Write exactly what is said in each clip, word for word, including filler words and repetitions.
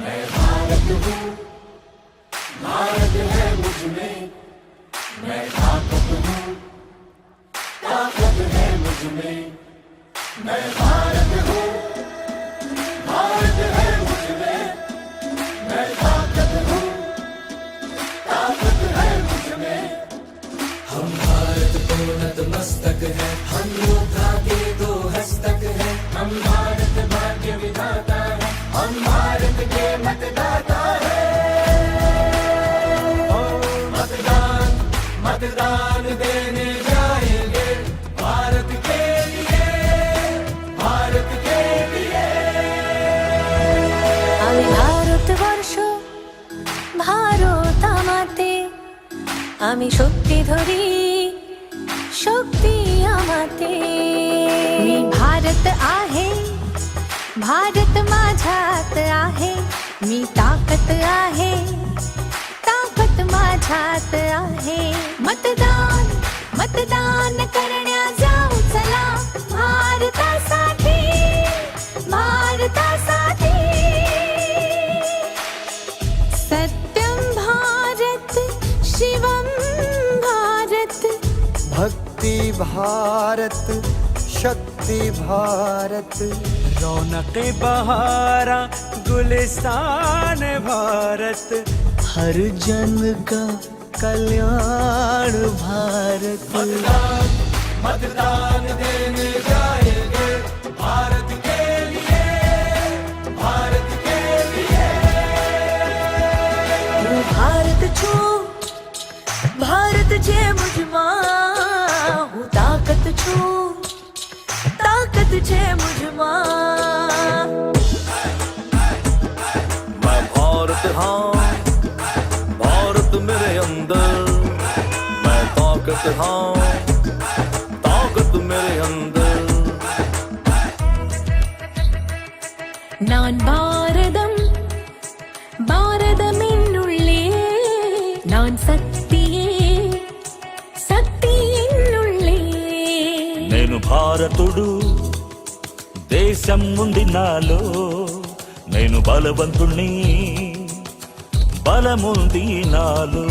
मैं भारत हूँ, भारत है मुझ में, मैं ताकत हूँ, ताकत है मुझ में, मैं भारत हूँ, भारत है मुझ में, मैं ताकत हूँ, ताकत है मुझ में। हम भारत को नतमस्तक है, हम योद्धा के दो हस्तक है, हम भारत भाग्य विधाता है, हम भारत के मतदाता है। ओ मतदान, मतदान देने जाएंगे भारत के लिए, भारत के लिए। আমি ভারতবর্ষ, ভারত আমাতে, আমি শক্তি ধরি, शक्ति आमाते। मी भारत आहे, भारत माझ्यात आहे, मी ताकद आहे, ताकद माझ्यात आहे। मतदान, मतदान करण्या जाऊ चला, भारतासाठी, भारतासाठी। सत्यं भारत, शिवं भारत। भक्ति भारत, शक्ति भारत। रौनक बहारा, गुलिस्तान भारत। हर जन का कल्याण भारत। मतदान, मतदान देने जाएंगे भारत के लिए, भारत के लिए। હું भारत छु, भारत छे मुझमा। हूँ ताकत छु, ताकत छे मुझमा। मैं भारत हाँ, भारत मेरे अंदर। मैं ताकत हाँ, ताकत मेरे अंदर। நான் பாரதம், பாரதம் என்னுள்ளே. நான் சக்தியே, சக்தி என்னுள்ளே. నేను భారతుడు, దేశం ఉంది నాలో. నేను బలవంతుణ్ణి, బలముంది నాలో.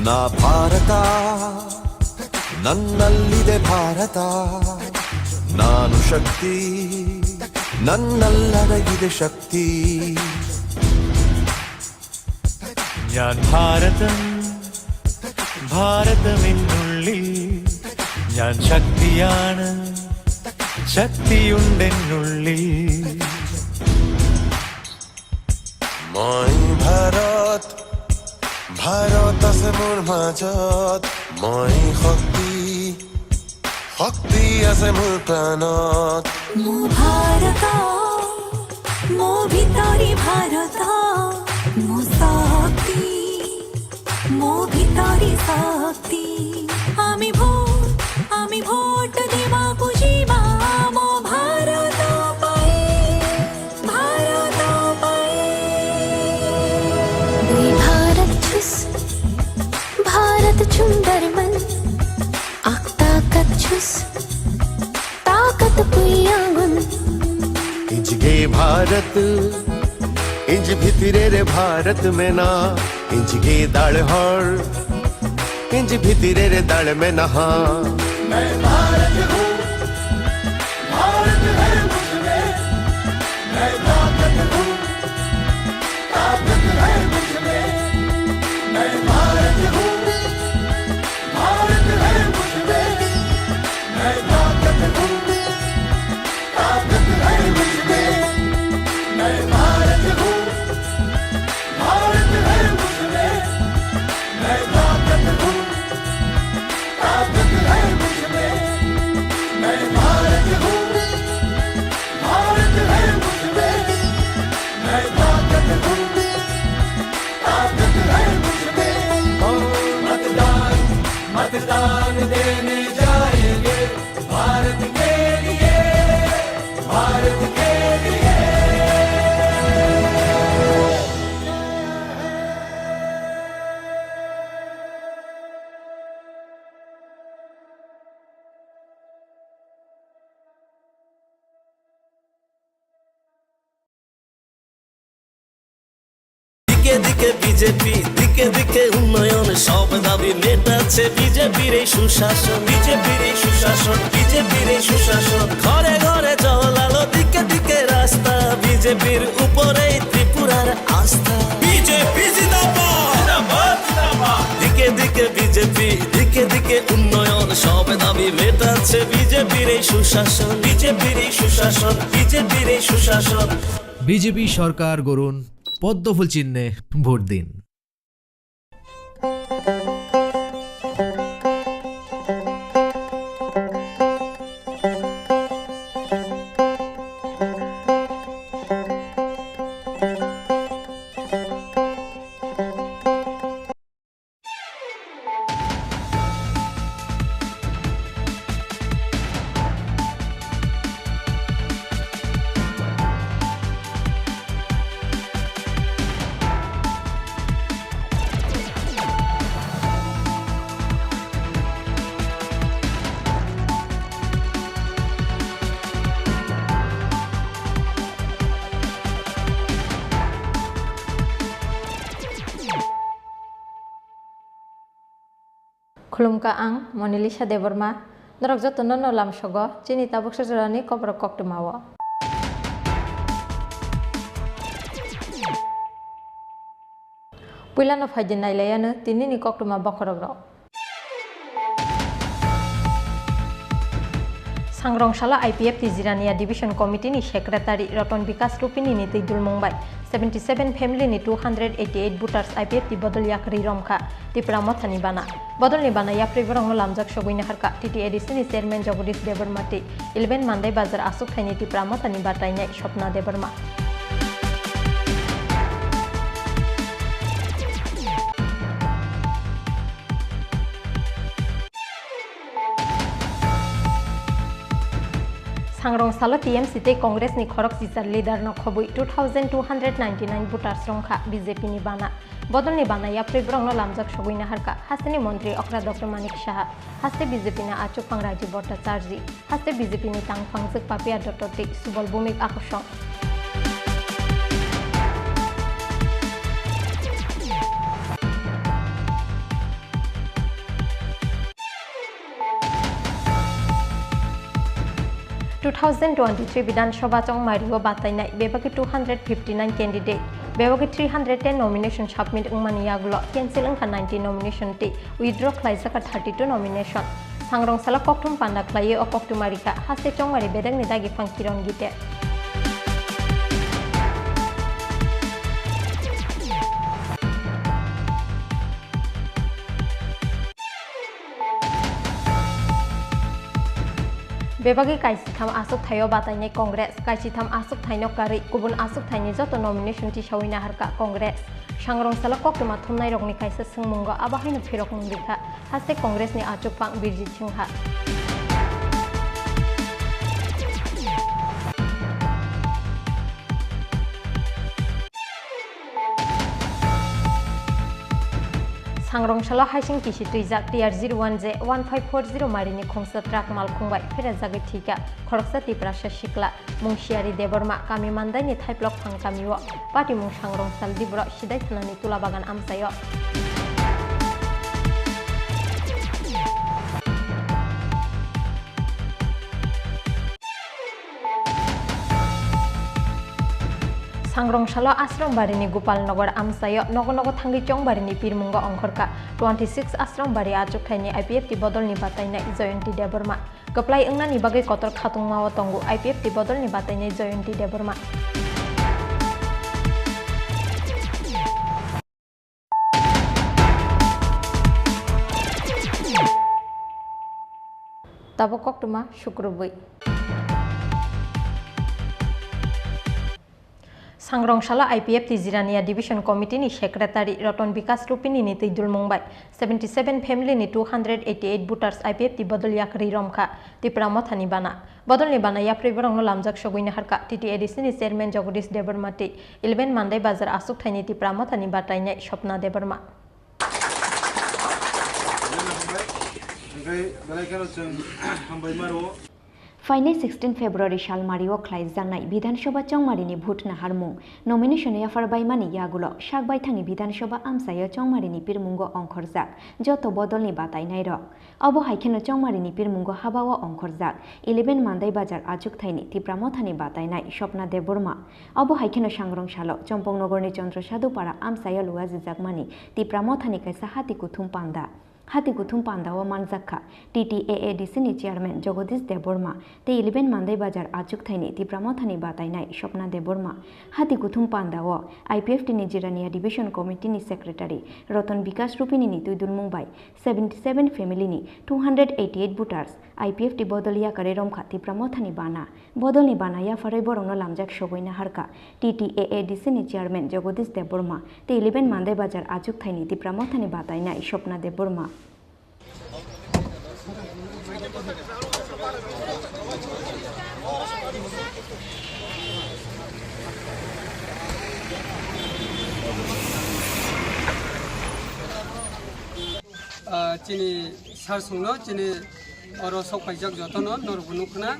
నా భారత, ನನ್ನಲ್ಲಿದೆ ಭಾರತ. ನಾನು ಶಕ್ತಿ, ನನ್ನಲ್ಲಡಗಿದೆ ಶಕ್ತಿ. ഞാൻ ഭാരതം, ഭാരതം എന്നുള്ളിൽ. ഞാൻ ശക്തിയാണ്, ശക്തിയുണ്ടെന്നുള്ളിൽ. মই ভাৰত, ভাৰত আছে মোৰ মাজত। মই শক্তি, শক্তি আছে মোৰ প্ৰাণত। ମୁଁ ଭାରତ, ମୋ ଭିତରେ ଭାରତ। ମୁଁ ଶକ୍ତି, ମୋ ଭିତରେ ଶକ୍ତି। আমি ভোট, আমি ভোট ଦେବାକୁ ଯିବା ଆମ ଭାରତ ପାଇଁ, ଭାରତ ପାଇଁ। मी भारत छुस, भारत छुंदर मन। आक ताकत छुस, ताकत पुयांगुन। इंजगे भारत, इंज भितरे रे भारत में ना, इंजगे दाल हर, इंज भितरे रे दाल में नहा। मैं भारत हूँ, भारत है मुझ में, मैं ताकत हूँ, ताकत है मुझ में। मैं भारत हूँ, भारत है मुझ में, मैं ताकत हूँ, ताकत है मुझ में। मैं भारत हूँ, भारत है मुझ में, मैं ताकत हूँ, ताकत है मुझ में। দিকে দিকে বিজেপি, দিকে দিকে উন্নয়ন, সব দাবি মেটাচ্ছে বিজেপির এই সুশাসন, বিজেপির এই সুশাসন, বিজেপির এই সুশাসন। ঘরে ঘরে জল আলো, দিকে দিকে রাস্তা, বিজেপির উপরেই ত্রিপুরার আস্থা। বিজেপি জিন্দাবাদ, জিন্দাবাদ, জিন্দাবাদ। দিকে দিকে বিজেপি, দিকে দিকে উন্নয়ন, সব দাবি মেটাচ্ছে বিজেপির এই সুশাসন, বিজেপির এই সুশাসন, বিজেপির এই সুশাসন। বিজেপি সরকার গড়ুন পদ্মফুল চিহ্নে ভোট দিন। Khulumkha ang Monalisa Debbarma, norok jotono no lamsogo chini tabuksa jorani kokrok koktwmao. Puilano phaidi nailaiano tinini koktwma bokhorokrok. Sangrong salo I P F T Jirania Division Committee ni Secretary Roton Bikash Rupini ni twi dulmung bai seventy seven family ni two hundred eighty eight voters I P F T bodol yakarwi romkha Tipra Motha ni bana. Bodol ni bana yaprwi borok no lamjak sogwi naharkha T T A D C ni Chairman Jagadish Debbarma tei eleven Mandai Bazar aswk thaini Tipra Motha ni batainai Swapna Debbarma. Sangrong salo T M C tei Congress ni khorok chichar leader no khobwi two thousand two hundred ninety nine voters rwngkha B J P ni bana. Bodol ni bana yaprwi borok no lamjak sogwi naharkha hasteni montri okra Doctor Manik Saha, haste B J P ni achukphang Rajiv Bhattacharjee, haste B J P ni tangphangjwk Papiya Dutta tei Subal Bhowmik akosong. Two thousand twenty-three Bidhan Sabha chongmario batainai bebagwi two hundred fifty-nine candidate, bebagwi three hundred ten nomination submit wngmani yagulo cancel wngkha ninety nomination tei withdraw khlaijak kha thirty-two nomination. Sangrong salo kokthum panda khlaiwi o koktwma rikha haste chongmari bedekni dagi phang Kiron Gite. Bebagwi kaisitham aswk thaio batainai Congress, kaisitham aswk thaino karwi kubun aswk thaini joto nomination tisawi naharkha Congress. Sangrong salo koktwma thumnairokni kaisa swngmungo abo haino phirokmung rikha, haste Congress ni achukphang Birjit Singha. Sangrong salo haising kisi twijak T R zero one J one five four zero marini khungsa truck malkhung bai pherajagwi thwikha khoroksa Tiprasa sikla Mungsiyari Debbarma, kami Mandaini Thaiplok Phang kamio patimung Sangrong sal Dibro Sidai thanani Tula Bagan amchaio. Sangrong salo Ashram Barini Gopal Nagar amchaio nogo nogo thangwi chongbarini pirmungo ongkhorkha twenty six Ashram Bari achukthai ni I P F T bodolni batainai Jayanti Debbarma. Kwplai wngnani bagwi kotor khatungmao tongo I P F T bodolni batainai Jayanti Debbarma. Tabuk koktwma sukrubwi. Sangrong salo I P F T Jirania Division Committee ni Secretary Roton Bikash Rupini ni twi dulmung bai seventy seven family ni two hundred eighty eight voters I P F T bodol yakarwi romkha Tipra Mothani bana. Bodolni bana yaprwi borokno lamjak sogwi naharkha T T A D C ni Chairman Jagadish Debbarma tei eleven Mandai Bazar aswk thaini Tipra Mothani batainai Swapna Debbarma. Hwnkhe belai kheno chwng hambai maro. Phainai sixteen February salmario khlaijaknai Bidhan Sabha chongmarini vote naharmung, nomination yaphar baimani yagulo sak baithangni Bidhan Sabha amchaio chongmarini pirmungo ongkhorjak joto bodolni batainairok. Obo hai kheno chongmarini pirmungo habao ongkhorjak eleven Mandai Bazar achukthaini Tipra Mothani batainai Swapna Debbarma. Obo hai kheno sangrong salo Chompongnogorni Chandra Sadhu Para amchaio luajijakmani Tipra Mothani kaisa hati kuthum panda. Hati kuthum pandao manjak kha T T A A D C ni chairman Jagadish Debbarma tei eleven Mandai Bazar achukthaini Tipra Mothani batainai Swapna Debbarma. Hati kuthum pandao I P F T ni Jirania Division Committee ni secretary Ratan Bikash Rupini ni twidulmung bai seventy seven family ni two hundred eighty eight voters I P F T bodol yakarwi romkha Tipra Mothani bana. Bodolni bana yapharwi borokno lamjak sogwi naharkha T T A A D C ni chairman Jagadish Debbarma tei eleven Mandai Bazar achukthaini Tipra Mothani batainai Swapna Debbarma. Ah, chini sir songno, chini oro sok paijak jotono norokbo nukkhna.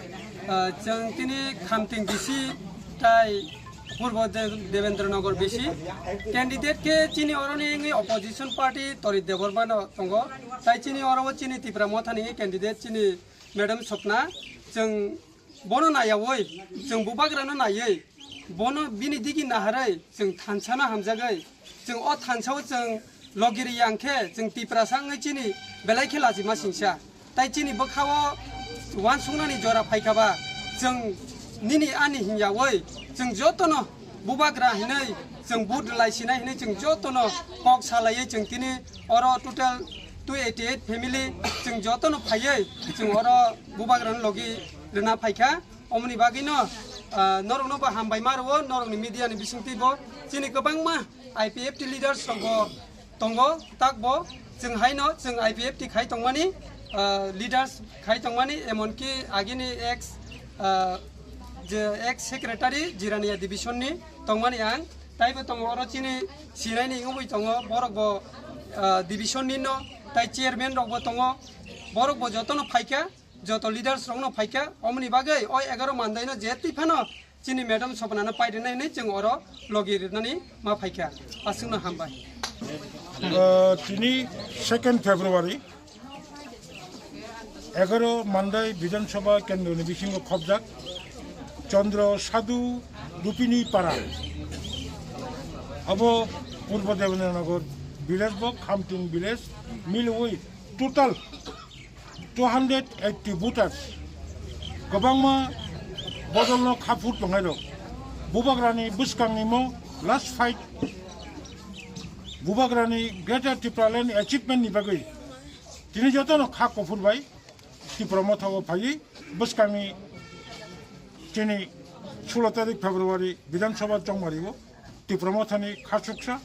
Ah, chwng tini Khamting D C tai Purbo De-, Devendra Nagar B C candidate khe chini oroni wngwi opposition party Torit Debbarma no tongo. Tai chini oro o chini Tipra Mothani candidate chini Madam Swapna, chwng bono naiyawi, chwng bubagrano naiwi, bono bini digi naharwi, chwng thansa no hamjagwi, chwng o thansa o chwng logi riyang khe, chwng Tiprasa wngwi chini belai khe lachima singsa. Tai chini bwkhao uansuknani jora phaikha ba, chwng nini ani hingyawi, chwng jotono bubagra hinwi, chwng vote rwlai sinai hinwi chwng jotono kok salaiwi chwng tini oro total two eighty eight family chwng jotono phaiwi chwng oro bubagrano logi rwna phaikha. Omoni bagwino, ah, norokno bo hambai ma rwo, norokni media ni bisingtwi bo chini kwbangma I P F T leaders rok bo tongo, tak bo chwng haino chwng I P F T khai tongmani, ah, leaders khai tongmani, emonki agini ex, ah, je ex secretary Jirania division ni tongmani ang, taibo tongo oro chini sinaini wngwi tongo, borok bo, ah, division ni no, tai chairman rok bo tongo, borok bo jotono phaikha, joto leaders rok no phaikha, omoni bagwi o egaroh Mandai no je twi phano chini Madam Swapna no pai rwnai hinwi chwng oro logi rwnani ma phaikha. Aswkno hambai. Ah, tini second February, egaroh Mandai Bidhan Sabha kendroni bisingo khobjak Chandra Sadhu Rupini Para. Abo Purbo Devendra Nagar village bo Khamting village milwi total two hundred eighty voters, kwbangma bodolno kha phur tongnai rok, bubagrani bwskangni mo last fight, bubagrani Greater Tipraland achievement ni bagwi tini jotono kha kophur bai Tipra Motha o phaiwi bwskangni chini sulo tarik February Bidhan Sabha chongmario Tipra Mothani khachuksa,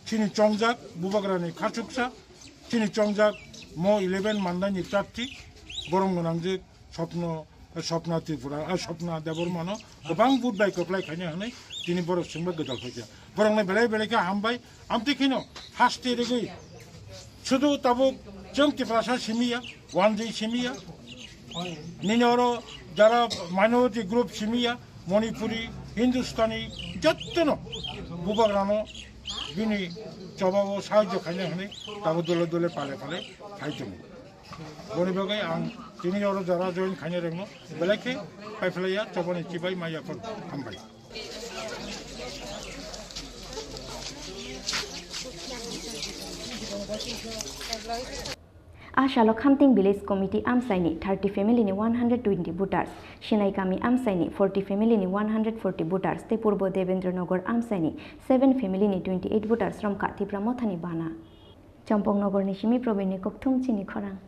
chini chongjak bubagrani khachuksa, chini chongjak mo eleven Mandaini prarthi, borom gwnangjak Swapna, Swapna Tripura, ah, Swapna Debbarmano kwbang vote bai kwplai khaina hwnwi tini borok chwngba gwdal phaikha. Borokno belai belai khe hambai, amtwi kheno haste rigwi sudu tabuk chwng Tiprasa simiya, wanjwi simiya, nini oro jara minority group simiya, Manipuri, Hindustani, jottono bubagrano bini chobao sahajjo khaina hwnwi tabuk dole dole pale pale khai tongo. Boni bagwi ang tini oro jora join khainai rokno belai khe paiphlaiya chobani chibai maya phano hambai. A salo Khamting Village Committee amchaini thirty family ni one hundred twenty voters, Sinai Kami amchaini forty family ni one hundred forty voters tei Purbo Devendra Nagar amchaini seven family ni twenty eight voters romkha Tipra Mothani bana. Champong Nogorni simi Probinni kokthum chini khorang.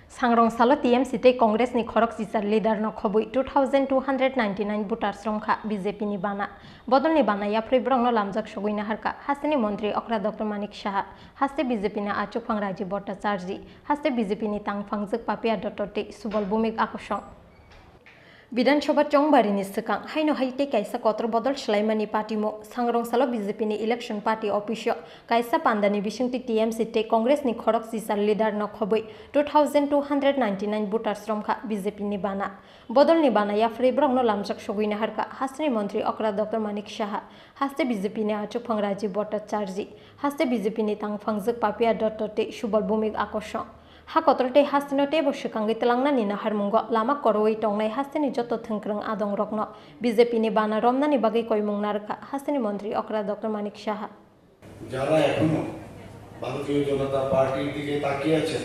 Sangrong salo T M C tei Congress ni khorok chichar leader no khobwi two thousand two hundred ninety nine voters romkha B J P ni bana. Bodolni bana yaphrwi borokno lamjak sogwi naharkha hasteni montri okra Doctor Manik Saha, haste B J P ni achukphang Rajiv Bhattacharjee, haste B J P ni tangphangjwk Papiya Dotto tei Subal Bhowmik akosong. Bidhan Sabha chongbarini swkang haino hai tei kaisa kotor bodol swlaimani patimo. Sangrong salo B J P ni election party office o kaisa pandani bisingtwi T M C tei Congress ni khorok sisa leader no khobwi two thousand two hundred ninety-nine voters romkha B J P ni bana. Bodolni bana yapharwi borokno lamjak sogwi naharkha hasteni montri okra Doctor Manik Saha, haste B J P ni achukphang Rajiv Bhattacharjee, haste B J P ni tangphangjwk Papiya Dutta tei Subal Bhowmik Akosho. Ha kotor tei hasteno teibo swkangwi twlangnani naharmungo lama korowi tongnai hasteni joto thwngkwrwng adongrokno B J P ni bana romnani bagwi koimung narwkha hasteni montri okra Doctor Manik Saha. যারা এখনো ভারতীয় জনতা পার্টির দিকে তাকিয়ে আছেন,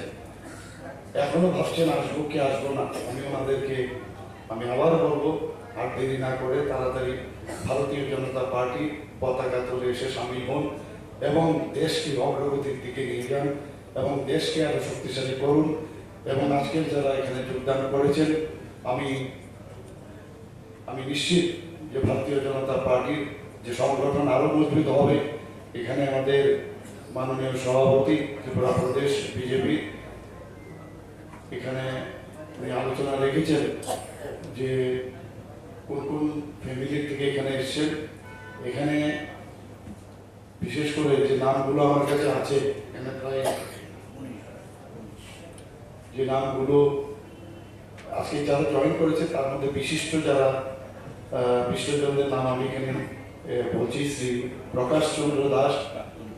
এখনো ভাবছেন আসবো কি আসবো না, আমি ওনাদেরকে, আমি আবার বলবো, আর দেরি না করে তাড়াতাড়ি ভারতীয় জনতা পার্টি পতাকা তলে এসে সামিল হন এবং দেশকে অগ্রগতির দিকে নিয়ে যান এবং দেশকে আরো শক্তিশালী করুন। এবং আজকের যারা এখানে যোগদান করেছেন, আমি আমি নিশ্চিত যে ভারতীয় জনতা পার্টির যে সংগঠন আরো মজবুত হবে। এখানে আমাদের মাননীয় সভাপতি ত্রিপুরা প্রদেশ বিজেপি এখানে উনি আলোচনা রেখেছেন যে কোন কোন ফ্যামিলি থেকে এখানে এসছেন। এখানে বিশেষ করে যে নামগুলো আমার কাছে আছে, এখানে প্রায় যে নামগুলো আজকে যারা জয়েন করেছে, তার মধ্যে বিশিষ্ট যারা, আহ, বিশিষ্টজনদের নাম আমি এখানে, আহ, বলছি। শ্রী প্রকাশ চন্দ্র দাস,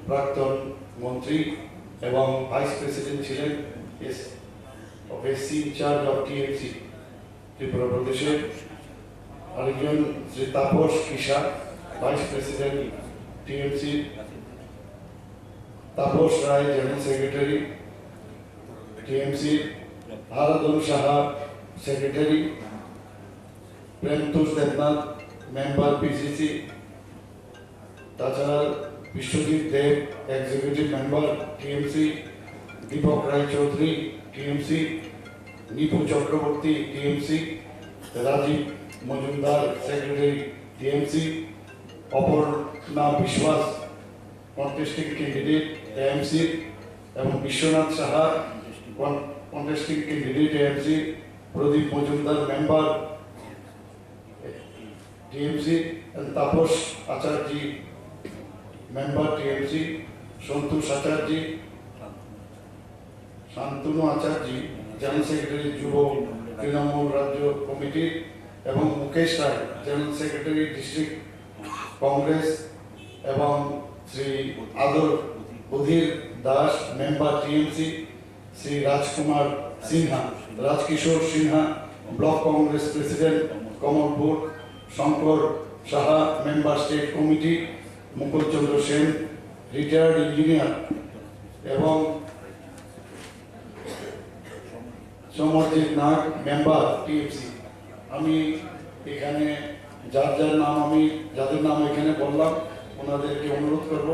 প্রাক্তন মন্ত্রী এবং ভাইস প্রেসিডেন্ট ছিলেন, S, of S C in charge of T M C। Tripura প্রদেশের আরেকজন Shri Tapas Kisha, vice president TMC, Tapas Ray, general secretary TMC, Haradhan Saha, secretary, Premtosh Debnath, member PCC, তাছাড়া Biswajit Deb, executive member TMC, Dipak Ray Chowdhury, TMC, Nipu Chakraborty, TMC, Rajib Majumder, secretary, TMC, Aparna Biswas, contesting candidate, AMC, এবং Biswanath Saha, con-, contesting candidate, AMC, Pradip Majumder, member, TMC, and Tapas Acharya, member TMC, Santosh Acharya, Shantanu Acharya, general secretary যুব তৃণমূল রাজ্য committee, এবং Mukesh Ray, general secretary district Congress, এবং Shri Adar Adhir Das, member TMC, Shri Rajkumar Sinha, Rajkishore Sinha, block Congress president Kamalpur, Shankar Saha, member state committee, Mukul Chandra Sen, retired engineer, এবং সমরজিৎ নাগ, member TMC. আমি এখানে যার যার নাম, আমি যাদের নাম এখানে বললাম, ওনাদেরকে অনুরোধ করব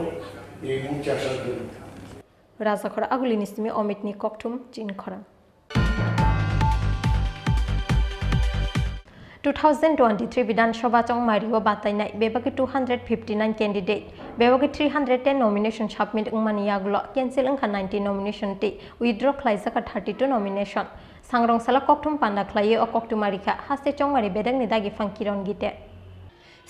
এই মঞ্চে আসার জন্য। Rajakhor Agulini simi Omitni kokthum chinkhorang. Two thousand twenty-three Bidhan Sabha chongmario batainai bebagwi two hundred fifty-nine candidate, bebagwi three hundred ten nomination submit wngmani yagulo cancel wngkha ninety nomination tei withdraw khlaijakha thirty-two nomination. Sangrong salo kokthum panda khlaiwi o koktwma rikha haste chongmari bedekni dagiphang Kiron Gite.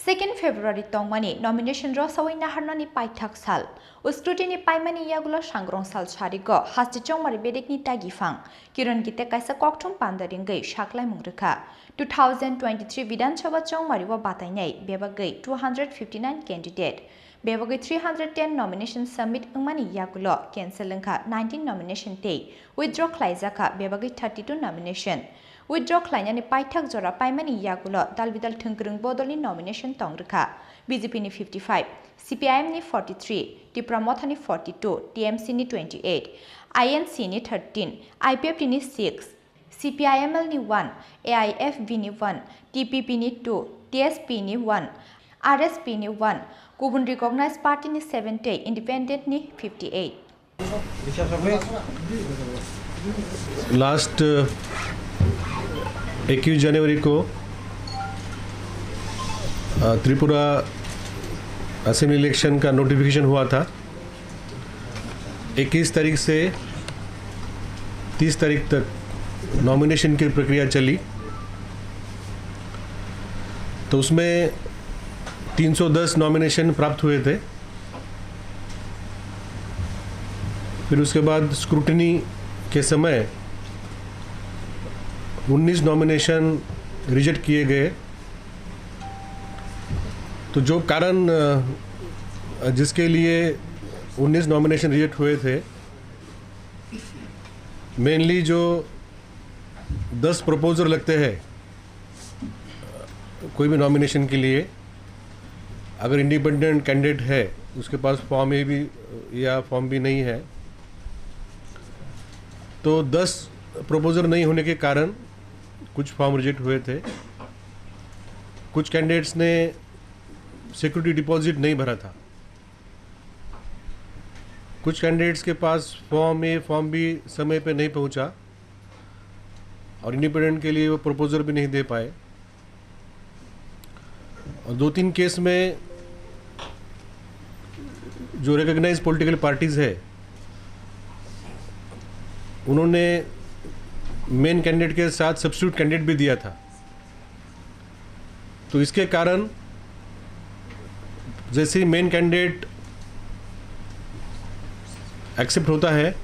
Second February tongmani nomination rosawi naharnani paithak sal. O scrutiny paimani yagulo sangrong sal sarigo haste chongmari bedekni dagiphang Kiron Gite kaisa kokthum panda ringwi saklaimung rwkha. Two thousand twenty-three Bidhan Sabha chongmario batainai bebagwi two hundred fifty-nine candidate, bebagwi three hundred ten nomination submit wngmani yagulo cancel wngkha nineteen nomination tei withdraw khlaijakha bebagwi thirty-two nomination. Withdraw khlainani paithak jora paimani yagulo dalbidal thwngkwrwng bodolni nomination tong rwkha, B J P ni fifty-five, C P I M ni forty-three, Tipra Motha ni forty-two, T M C ni twenty-eight, I N C ni thirteen, I P F T ni six, C P I M L ni one, A I F B ni one, T P P ni two, T S P ni one, R S P ni one, kubun recognized party ni seven tei independent ni fifty-eight. Last इक्कीस जनवरी को अ, Tripura assembly election का नोटिफिकेशन हुआ था। इक्कीस तारीख से तीस तारीख तक नॉमिनेशन की प्रक्रिया चली। तो उसमें तीन सौ दस नॉमिनेशन प्राप्त हुए थे। फिर उसके बाद स्क्रूटिनी के समय उन्नीस नॉमिनेशन रिजेक्ट किए गए। तो जो कारण, अ, जिसके लिए उन्नीस नॉमिनेशन रिजेक्ट हुए थे, मेनली जो दस प्रपोजर लगते हैं कोई भी नॉमिनेशन के लिए, अगर इंडिपेंडेंट कैंडिडेट है, उसके पास फॉर्म ए भी या फॉर्म बी नहीं है, तो दस प्रपोजर नहीं होने के कारण कुछ फॉर्म रिजेक्ट हुए थे। कुछ कैंडिडेट्स ने सिक्योरिटी डिपॉजिट नहीं भरा था। कुछ कैंडिडेट्स के पास फॉर्म ए, फॉर्म बी समय पे नहीं पहुंचा और इंडिपेंडेंट के लिए वो प्रपोजल भी नहीं दे पाए। और दो तीन केस में जो रिकॉग्नाइज पॉलिटिकल पार्टीज है, उन्होंने मेन कैंडिडेट के साथ सब्स्टिट्यूट कैंडिडेट भी दिया था। तो इसके कारण जैसे ही मेन कैंडिडेट एक्सेप्ट होता है,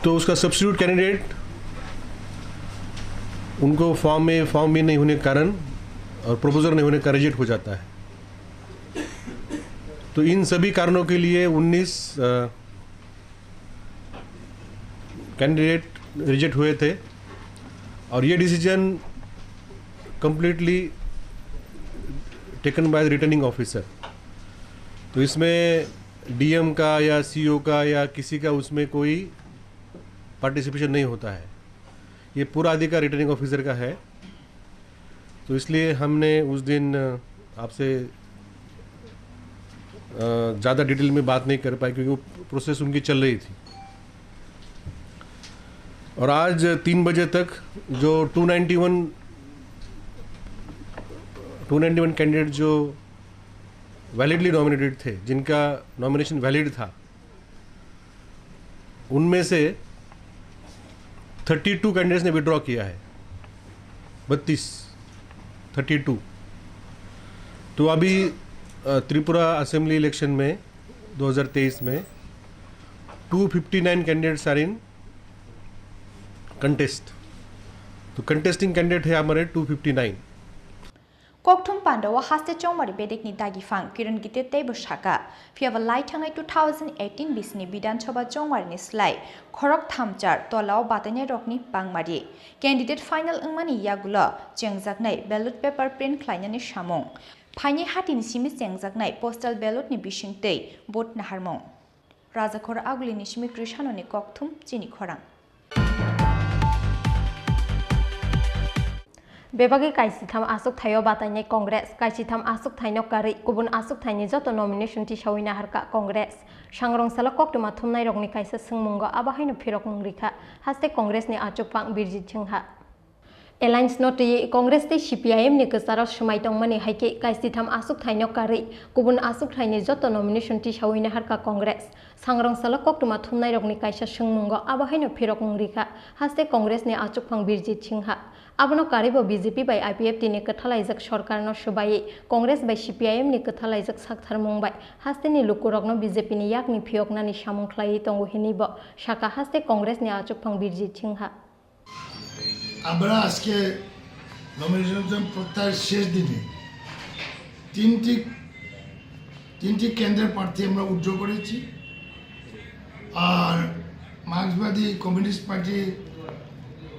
तो उसका सब्स्टिट्यूट कैंडिडेट उनको फॉर्म में, फॉर्म में नहीं होने के कारण और प्रपोजल नहीं होने का रिजेक्ट हो जाता है। तो इन सभी कारणों के लिए उन्नीस, अ, कैंडिडेट रिजेक्ट हुए थे और ये decision completely taken by returning officer. तो इसमें डीएम का या सीईओ का या किसी का उसमें कोई पार्टिसिपेशन नहीं होता है, ये पूरा अधिकार रिटर्निंग ऑफिसर का है। तो इसलिए हमने उस दिन, अ, आपसे, अ, ज़्यादा डिटेल में बात नहीं कर पाए क्योंकि वो प्रोसेस उनकी चल रही थी। और आज तीन बजे तक जो two ninety one, two ninety one candidate जो वैलिडली नॉमिनेटेड थे, जिनका नॉमिनेशन वैलिड था, उनमें से थर्टी टू कैंडिडेट्स ने विड्रॉ किया है, बत्तीस, थर्टी टू। तो अभी, अ, त्रिपुरा असेंबली इलेक्शन में दो हज़ार तेईस में two fifty nine candidates are in contest. तो कंटेस्टिंग कैंडिडेट है हमारे two fifty nine. Kokthum pandao haste chongmari bedekni dagi phang Kiran Gite teibo saka. Phiya bo lai thangai two thousand eighteen bisini Bidhan Sabha chongmarini slai khorok thamchar tolao batainai rokni bangmari. Candidate final wngmani yagulo chengjaknai ballot paper print khlainani samung. Phainai hatini simi chengjaknai postal ballot ni bisingtwi vote naharmung. Rajakhor Agulini simi Krishanoni kokthum chini khorang. Bebagwi kaisitham achuk thaio batainai Congress, kaisitham achuk thaino karwi kubun achuk thaini joto nomination tisawi naharkha Congress. Sangrong salo koktwma thumnairokni kaisa swngmungo abo haino phirokmung rikha haste Congressni achukphang Birjit Singha. Alliance no twiwi Congress tei C P I M ni kwcharo swmai tongmani hai khe kaisitham achuk thaino karwi kubun achuk thaini joto nomination tisawi naharkha Congress. Sangrong salo koktwma thumnairokni kaisa swngmungo abo haino phirokmung rikha haste Congress ni achukphang Birjit Singha. Abono karwibo B J P bai I P F T ni kwthalaijak sorkarno swbaiwi Congress bai C P I M ni kwthalaijak saktharmung bai hasteni lukurokno B J P ni yakni phiyoknani samung khlaiwi tongo hinwibo sakha haste Congress ni achukphang Birjit Singha. আমরা আজকে নমিনেশন প্রত্যাহার শেষ দিনে তিনটি তিনটি কেন্দ্রের প্রার্থী আমরা উইথড্র করেছি। আর মার্ক্সবাদী কমিউনিস্ট পার্টির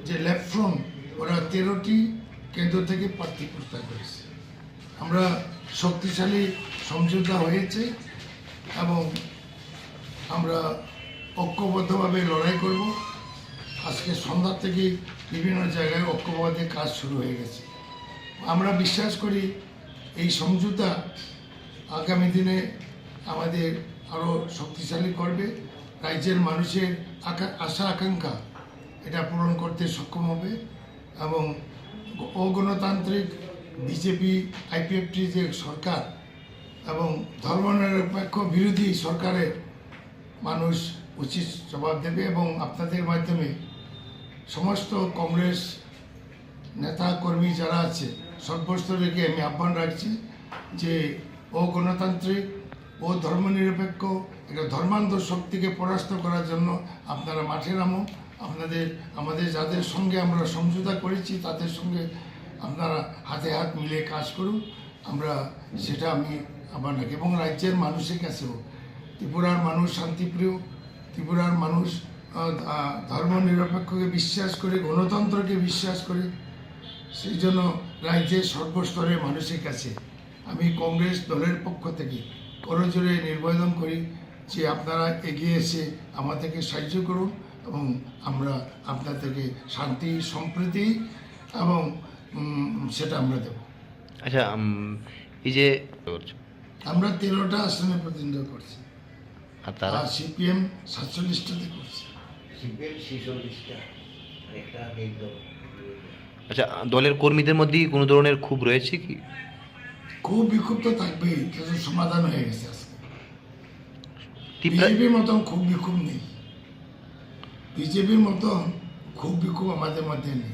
যে লেফট ফ্রন্ট, ওরা তেরোটি কেন্দ্র থেকে প্রার্থী প্রত্যাহার করেছে। আমরা শক্তিশালী সমঝোতা হয়েছে এবং আমরা ঐক্যবদ্ধভাবে লড়াই করব। আজকে সন্ধ্যা থেকে বিভিন্ন জায়গায় ঐক্যবদ্ধ কাজ শুরু হয়ে গেছে। আমরা বিশ্বাস করি এই সমঝোতা আগামী দিনে আমাদের আরও শক্তিশালী করবে, রাজ্যের মানুষের আকা-, আশা আকাঙ্ক্ষা এটা পূরণ করতে সক্ষম হবে এবং অগণতান্ত্রিক বিজেপি আইপিএফটি যে সরকার এবং ধর্মনিরপেক্ষ বিরোধী সরকারের মানুষ উচিত জবাব দেবে এবং আপনাদের মাধ্যমে সমস্ত কংগ্রেস নেতা কর্মী যারা আছে, সর্বস্তরেরকে আমি আহ্বান রাখছি যে অগণতান্ত্রিক, অধর্মনিরপেক্ষ একটা ধর্মান্ধ শক্তিকে পরাস্ত করার জন্য আপনারা মাঠে নামুন। আপনাদের, আমাদের যাদের সঙ্গে আমরা সমঝোতা করেছি, তাদের সঙ্গে আপনারা হাতে হাত মিলিয়ে কাজ করুন। আমরা সেটা আমি আহ্বান রাখি এবং রাজ্যের মানুষের কাছেও। ত্রিপুরার মানুষ শান্তিপ্রিয়, ত্রিপুরার মানুষ, আহ, আহ, ধর্মনিরপেক্ষকে বিশ্বাস করে, গণতন্ত্রকে বিশ্বাস করে। সেই জন্য রাজ্যের সর্বস্তরের মানুষের কাছে আমি কংগ্রেস দলের পক্ষ থেকে করজোড়ে নিবেদন করি যে আপনারা এগিয়ে এসে আমাদেরকে সাহায্য করুন এবং আমরা আপনাদেরকে শান্তি, সম্প্রীতি এবং, উম, সেটা আমরা দেব। আচ্ছা, উম, এই যে আমরা তেরোটা আসনে প্রতিদ্বন্দ্বিতা করছি। আর তারা? আর সিপিএম সাতচল্লিশটাতে করছে। সিপিএম ছেচল্লিশটা, একটা নির্দল। আচ্ছা, দলের কর্মীদের মধ্যে কি কোনো ধরনের ক্ষোভ রয়েছে কি? ক্ষোভ বিক্ষোভ তো থাকবেই, এটা তো সমাধান হয়ে গেছে আজকে। ত্রিপুরা বিজেপির মতন ক্ষোভ বিক্ষোভ নেই, বিজেপির মতন ক্ষোভ বিক্ষোভ আমাদের মধ্যে নেই।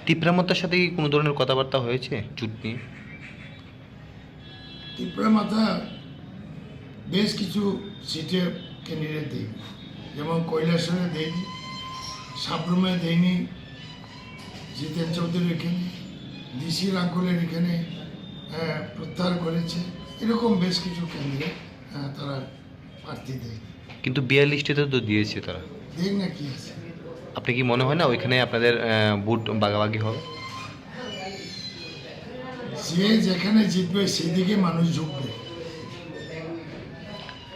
তিপ্রা মতার সাথে কি কোনো ধরনের কথাবার্তা হয়েছে জোট নিয়ে? তিপ্রা মথা বেশ কিছু সিটে ক্যান্ডিডেট দেয়নি, যেমন কৈলাসহরে দেয়নি, সাব্রুমে দেয়নি, জিতেন চৌধুরীর এখানে, ডিসি রাঙ্কুলের এখানে, আহ, প্রত্যাহার করেছে। এরকম বেশ কিছু ক্যান্ডিডেট, আহ, তারা প্রার্থী দেয়নি। কিন্তু বিয়াল্লিশটিতে তো দিয়েছে তারা। দেখ না কি আছে। আপনি কি মনে হয় না ওইখানে আপনাদের, আহ, ভোট ভাগাভাগি হবে? যে যেখানে জিতবে সেদিকে মানুষ ঝুঁকবে।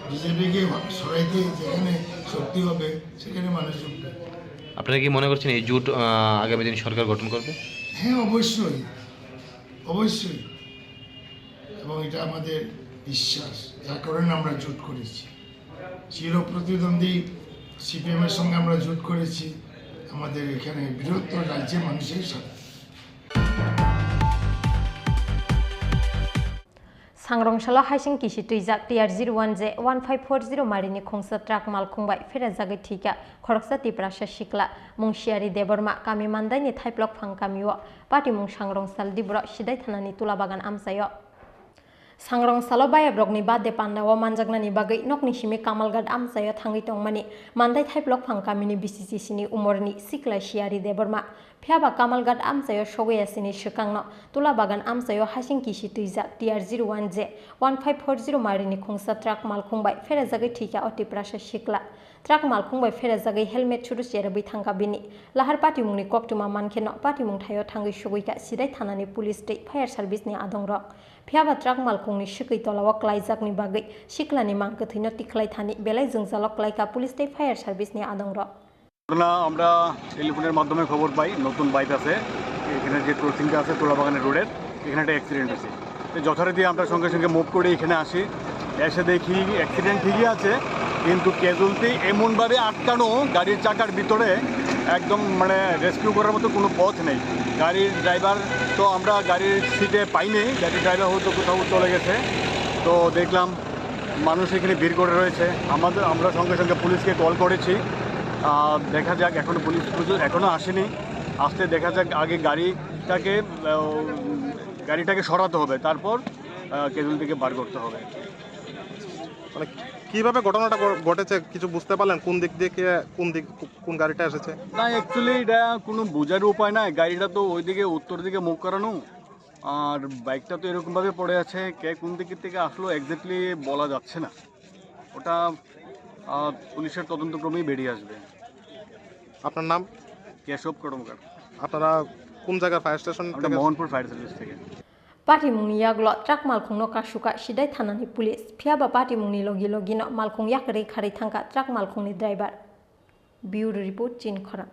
বিজেপিকে সরাইতে যেখানে শক্তি হবে সেখানে মানুষ ঝুঁকবে। আপনারা কি মনে করছেন এই জোট, আহ, আগামী দিন সরকার গঠন করবে? হ্যাঁ, অবশ্যই, অবশ্যই। এবং এটা আমাদের বিশ্বাস, যার কারণে আমরা জোট করেছি। চির প্রতিদ্বন্দ্বী সিপিএম এর সঙ্গে আমরা জোট করেছি আমাদের এখানে বৃহত্তর রাজ্যের মানুষের সাথে। Sangrong salo haising kisi twijak T R zero one J one five four zero marini khungsa truck malkhung bai pherajagwi thwikha khoroksa Tiprasa sikla, mung Siyari Debbarma, kami Mandaini Thaiplok phang kamio, patimung Sangrong sal Dibro Sidai thanani Tulabagan amchaio. Sangrong salo bayabrokni birthday pandao manjaknani bagwi nokni simi Kamalghat amchaio thangwi tongmani Mandai Thaiplok phang kamini B C C C ni umorni sikla Siyari Debbarma. Phiya ba Kamalghat amchaio sogwi asini swkangno Tulabagan amchaio hasing kisi twijak T R zero one J one five four zero marini khungsa truck malkhung bai pherajagwi thwikha o Tiprasa sikla. Truck malkhung bai pherajagwi helmet churu cherabwi thangkha bini. Lahar patimungni koktwma mankheno patimung thaio thangwi sogwikha Sidai thanani police tei fire service ni adongrok. Phiya ba truck malkhungni swkwi tolao kwlaijakni bagwi siklani mang kwthwino tikhlai thani belai jwngjalo kwlaikha police tei fire service ni adongrok. ঘটনা আমরা টেলিফোনের মাধ্যমে খবর পাই, নতুন বাইপাসে এখানে যে ক্রসিংটা আছে তুলাবাগানের রোডের, এখানে একটা অ্যাক্সিডেন্ট হয়েছে। তো যথারীতি আমরা সঙ্গে সঙ্গে মুভ করে এখানে আসি, এসে দেখি অ্যাক্সিডেন্ট ঠিকই আছে, কিন্তু ক্যাজুয়ালিটি এমনভাবে আটকানো গাড়ির চাকার ভিতরে, একদম মানে রেস্কিউ করার মতো কোনো পথ নেই। গাড়ির ড্রাইভার তো আমরা গাড়ির সিটে পাইনি, গাড়ির ড্রাইভার হয়তো কোথাও চলে গেছে। তো দেখলাম মানুষ এখানে ভিড় করে রয়েছে। আমাদের, আমরা সঙ্গে সঙ্গে পুলিশকে কল করেছি। আহ, দেখা যাক, এখনো পুলিশ প্রচুর, এখনো আসেনি। আসতে দেখা যাক, আগে গাড়িটাকে, আহ, গাড়িটাকে সরাতে হবে, তারপর, আহ, ক্যাজুয়ালিটিকে বার করতে হবে। মানে, কিভাবে ঘটনাটা ঘ-, ঘটেছে কিছু বুঝতে পারলেন? কোন দিক দিয়ে কে, কোন দিক, কোন গাড়িটা এসেছে? না, অ্যাকচুয়ালি এটা কোনো বোঝার উপায় নাই। গাড়িটা তো ওইদিকে উত্তর দিকে মুখ করানো, আর বাইকটা তো এরকমভাবে পড়ে আছে, কে কোন দিক থেকে আসলো এক্স্যাক্টলি বলা যাচ্ছে না। ওটা, আহ, পুলিশের তদন্তক্রমেই বেরিয়ে আসবে। আপনার নাম? কেশব কর্মকার। আপনারা কোন জায়গার ফায়ার স্টেশন আমরা থেকে? মোহনপুর ফায়ার সার্ভিস থেকে। Patimungni yagulo truck malkhungno kasuka Sidai thanani police. Phiya ba patimungni logi logino malkhung yakarwi kharwi thangkha truck malkhungni driver. Bureau Report, Chinkhorang.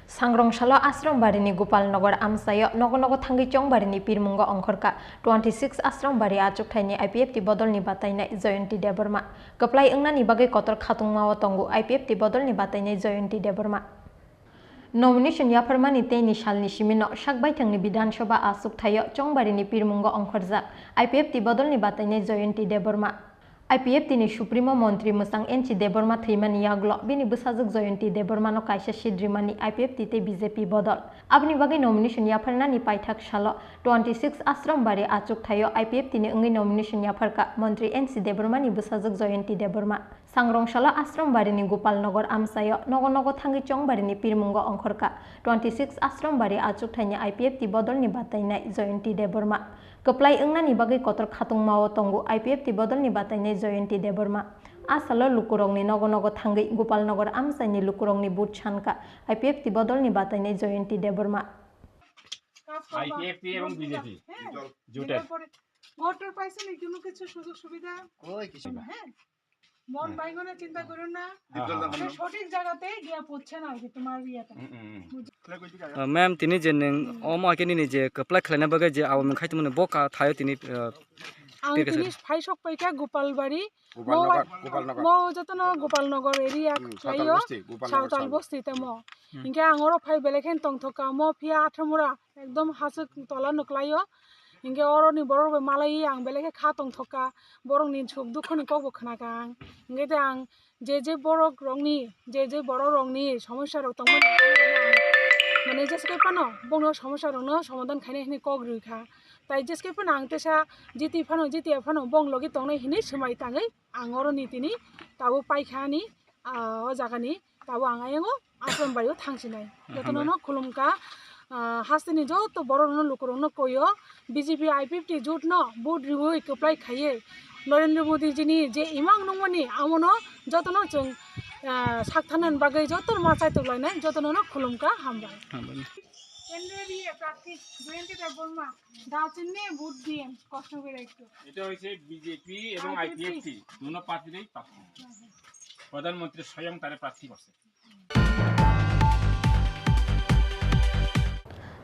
Sangrong salo Ashrambarini Gopal Nagar amchaio nogo nogo thangwi Chongbarini pirmungo ongkhorkha twenty six Ashrambarini achukthai ni I P F T bodolni batainai Jayanti Debbarma. Kwplai wngnani bagwi kotor khatungmao tongo I P F T bodolni batainai Jayanti Debbarma. Nomination yapharmani tei ni salni simino sak baithangni Bidhan Sabha achukthai-o Chongbarini pirmungo ongkhorjak I P F T bodolni batainai Jayanti Debbarma. I P F T ni Supremo Montri mwsang N C Debbarma thwimani yagulo bini bwsajwk Jayanti Debbarmano kaisa seat rimani I P F T tei B J P bodol. Aboni bagwi nomination yapharnani paithak salo twenty six Ashram Bari achuk thaio I P F T ni wngwi nomination yapharkha Montri N C Debbarmani bwsajwk Jayanti Debbarma. Sangrong salo Ashram Barini Gopal Nagar amchaio nogo nogo thangwi Chongbarini pirmungo ongkhorkha twenty six Ashram Bari achuk thaini I P F T bodolni batainai Jayanti Debbarma. Kwplai wngnani bagwi kotor khatungmao tongo I P F T bodolni batainai Jayanti Debbarma. A salo lukurokni nogo nogo thangwi Gopal Nagar amchaini lukurokni vote sankha I P F T bodolni batainai Jayanti Debbarma. I P F T এবং B J P জোটের। ভোটর পাইছেন কোনো কিছু সুযোগ সুবিধা? ওই কিছু না। হ্যাঁ। মন হুম। ভাঙিও না, চিন্তা করুন না। হ্যাঁ, হ্যাঁ। সে সঠিক জায়গাতে গিয়া পড়ছে না আর কি তোমার ইয়েটা। হুম, হুম, হুম। বুঝ- Uh, ma'am, tini je nwng Hmm. omo ake nini je kwplai khlaina bagwi je awamwng khai tongmani bo ka thaio tini, uh, Ang tini phaisok paikha Gopalbari. Gopalnagar, Gopalnagar. Mo jotono Gopalnagar area Hmm, khlaio, Sawtal bosti, Gopalnagar Sawtal Sawtal. Bosti tamo. Hmm. Hinkhe ang oro phai belai khe tongthokka, mo phiya Athamura, ekdom hasuk tola nuklaio. Hinkhe oroni borok bai malai ang belai khe kha tongthokka, borokni suk dukhoni kokbo khnakha ang. Hinkhe te ang je je borok rokni, je je borok rokni somosya rok tongmani, mane jeske phano bongno somosya rokno somadhan khainai hinwi kok rwkha. Tai jeske phano ang tesa jiti phano, jiti phano bong logi tongnai hinwi swmai tangwi ang oro ni tini tabuk paikha ani, ah, o jaga ni tabuk ang ayang o Ashram Bari o thang sinai. Jotono no khulumkha, ah, hasteni joto borok no lukurok no koyo B J P I P F T jut no vote riwi kwplai khaiwi Narendra Modi ji ni je imang nungmani amono jotono chwng, ah, sak thanani bagwi jotono ma chaitok lainai jotono no khulumkha, hambai. Hambai. কেন্দ্রীয় প্রার্থী জয়ন্তী দেববর্মা। দাঁচিন্নি ভোট দিয়েন, কষ্ট করে একটু। এটা হয়েছে বিজেপি এবং আইপিএফটি। আইপিএফটি, দুনো প্রার্থীরাই প্রার্থী। প্রধানমন্ত্রী স্বয়ং তারা প্রার্থী করছে।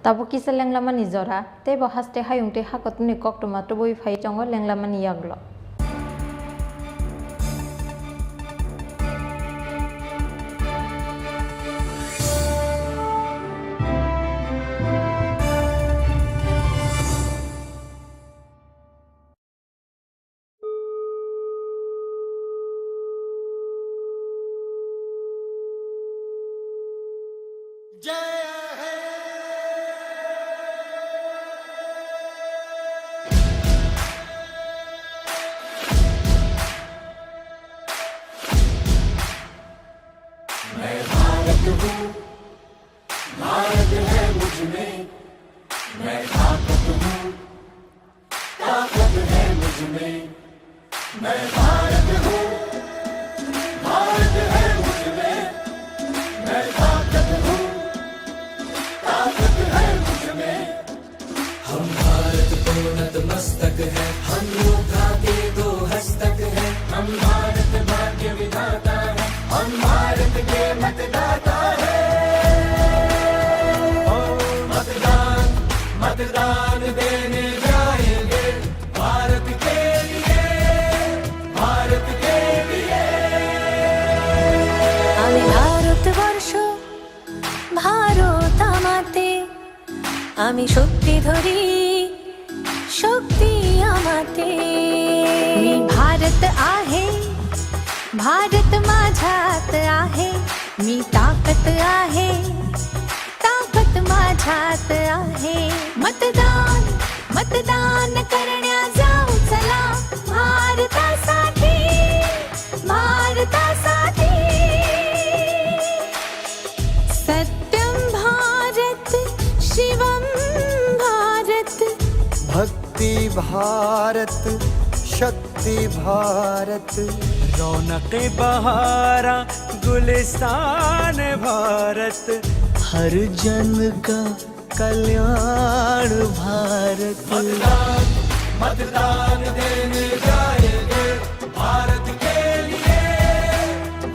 Tabuk kisa lenglamani jora, tei bo haste hayung tei hakotmani koktwma tubui phai tongo lenglamani yagulo. हम भारत के मतदाता है। ओ मतदान, मतदान देने जाएंगे भारत के लिए, भारत के लिए। আমি ভারতবর্ষ, ভারত আমাতে, আমি শক্তি ধরি, शक्ती आमाते। मी भारत आहे, भारत माझ्यात आहे। मी ताकद आहे, ताकद माझ्यात आहे। मतदान, मतदान करण्या जाऊ चला, भारतासाठी, भारतासाठी। सत्यं भारत, शिवं भारत। भक्ति भारत, शक्ति भारत। रौनक बहारा, गुलिस्तान भारत। हर जन का कल्याण भारत। मतदान, मतदान देने जाएंगे भारत के लिए,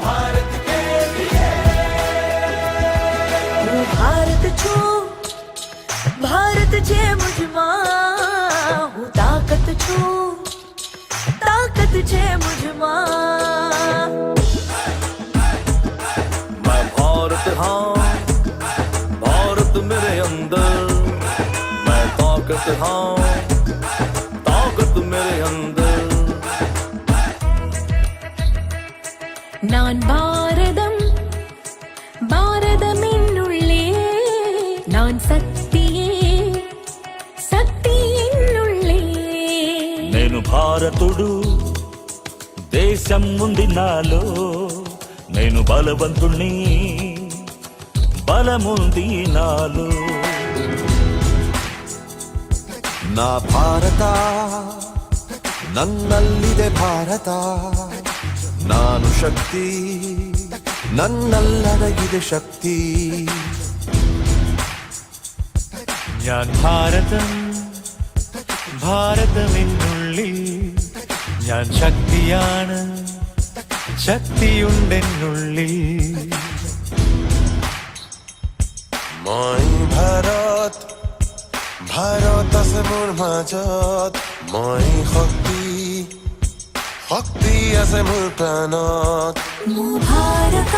भारत के लिए। હું ભારત છું, भारत जे मुझमा। હું તાકાત છે, તાકાત છે मुझमा। मैं भारत हाँ, भारत मेरे अंदर। मैं ताकत हाँ, ताकत मेरे अंदर। భారతుడు దేశం ఉంది నాలో, నేను బలవంతుణ్ణి, బలముంది నాలో. నా భారత, నన్నಲ್ಲಿದೆ ಭಾರತ, ನಾನು ಶಕ್ತಿ, ನನ್ನಲ್ಲಡಗಿದೆ ಶಕ್ತಿ. ഞാൻ ഭാരതം, ഭാരതം എന്നുള്ളിൽ, ഞാൻ ശക്തിയാണ്, ശക്തിയുണ്ടെന്നുള്ളിൽ. মই ভাৰত, ভাৰত আছে মোৰ মাজত, মই শক্তি, শক্তি আছে মোৰ প্ৰাণত। মোৰ ভাৰত,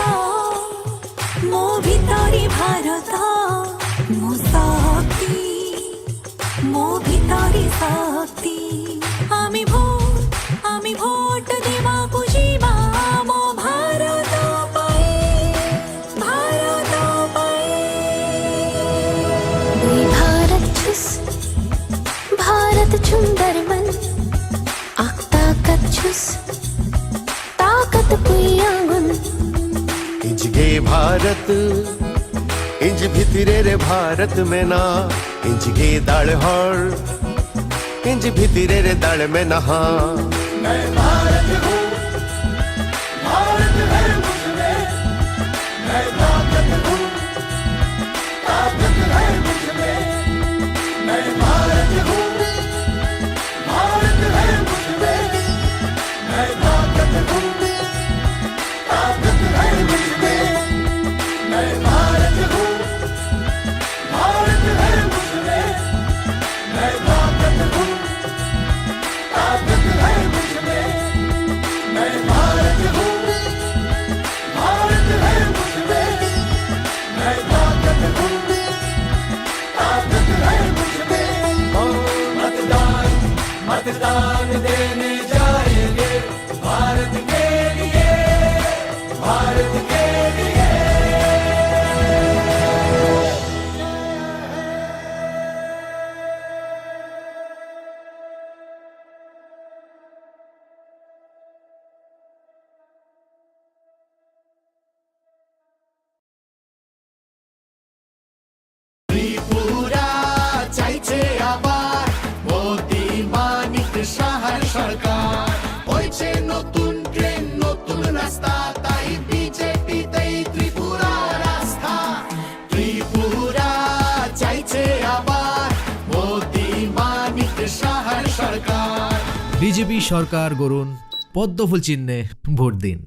মোৰ ভিতৰি ভাৰত, মোৰ শক্তি, মোৰ ভিতৰি শক্তি। আমি ভোট, আমি ভোট দিমা খুজিমা, মোৰ ভাৰত পাই। ভাৰত পাই। Bui bharat chus, bharat chum darman, ak takat chus, takat pui angun. Injige bharat, inj bhitire re bharat mena, injige dal hor, inj bhitire re dal mena ha. मैं भारत हूँ, भारत है मुझ में, मैं ताकत हूँ, ताकत है मुझ में। मैं भारत हूँ, भारत है मुझ में, मैं ताकत हूँ, ताकत है मुझ में। मैं भारत हूँ, भारत है मुझ में, मैं ताकत हूँ, ताकत है मुझ में। मैं भारत हूँ, भारत है मुझ में, मैं ताकत हूँ, ताकत है मुझ में। ओ मतदान, मतदान देने जाएंगे, भारत के लिए, भारत के लिए। ত্রিপুরা চাইছে আবার মোদি মানিক সাহার সরকার। হয়েছে নতুন ট্রেন, নতুন রাস্তা, তাই বিজেপিতেই ত্রিপুরার আস্থা। ত্রিপুরা চাইছে আবার মোদি মানিক সাহার সরকার। বিজেপি সরকার গড়ুন, পদ্মফুল চিহ্নে ভোট দিন।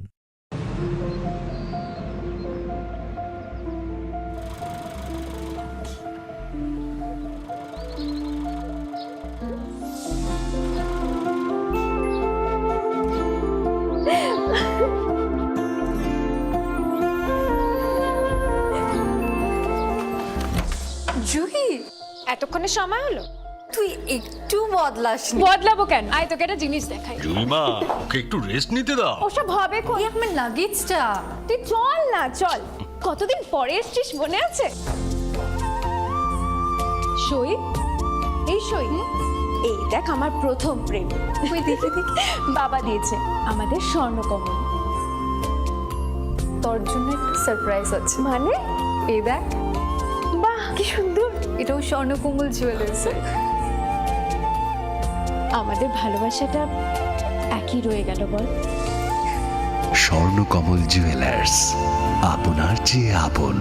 জুহি, এতক্ষণে সময় হলো? তুই একটু বদলাসনি। বদলাবো কেন? আয়, তোকে একটা জিনিস দেখাই। জুইমা, ওকে একটু রেস্ট নিতে দাও। ওসব হবে কই? এই আমার লাগেজটা। তুই চল না, চল। কতদিন পরে এসছিস, মনে আছে? সই, এই সই। এই দেখ, আমার প্রথম প্রেম। তুই দেখে দেখে। বাবা দিয়েছে আমাদের স্বর্ণকমল। তোর জন্য একটা সারপ্রাইজ আছে। মানে? এই দেখ। বাহ, কি সুন্দর। এটাও স্বর্ণকমল জুয়েলার্সের। আমাদের ভালোবাসাটা একই রয়ে গেল, বল? স্বর্ণকমল জুয়েলার্স, আপনার চেয়ে আপন।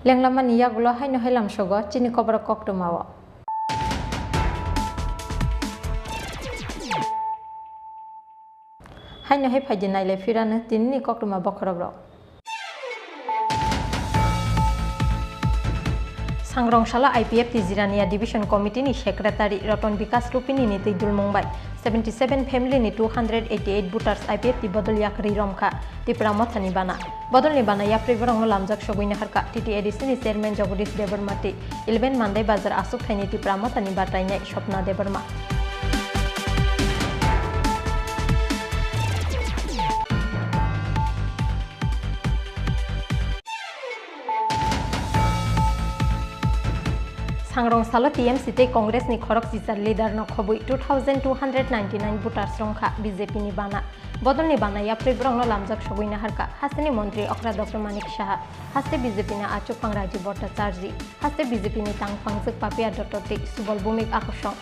Lenglamani yagulo haino hai lamsogo chini koborok koktwmao. Haino hai phaidi nailai phirano tinini koktwma bokhorokrok. Sangrong salo I P F T Jirania Division Committee ni Secretary Roton Bikas Rupini ni twi dulmung bai seventy seven family ni two hundred eighty eight voters I P F T bodol yak ri romkha Tipra Motha ni bana. Bodol ni bana yapri borok no lamjak sogwi naharkha T T A D C ni Chairman Jagadish Debbarma tei eleven Mandai Bazar aswk thaini Tipra Motha ni batainai Swapna Debbarma. Sangrong salo T M C tei Congress ni khorok chichar leader no khobwi two thousand two hundred ninety nine voters romkha B J P ni bana. Bodol ni bana yapri borok no lamjak sogwi naharkha hasteni montri okra Doctor Manik Saha, haste B J P ni achukphang Rajiv Bhattacharjee, haste B J P ni tangphangjwk Papiya Dotto tei Subal Bhowmik Akosong.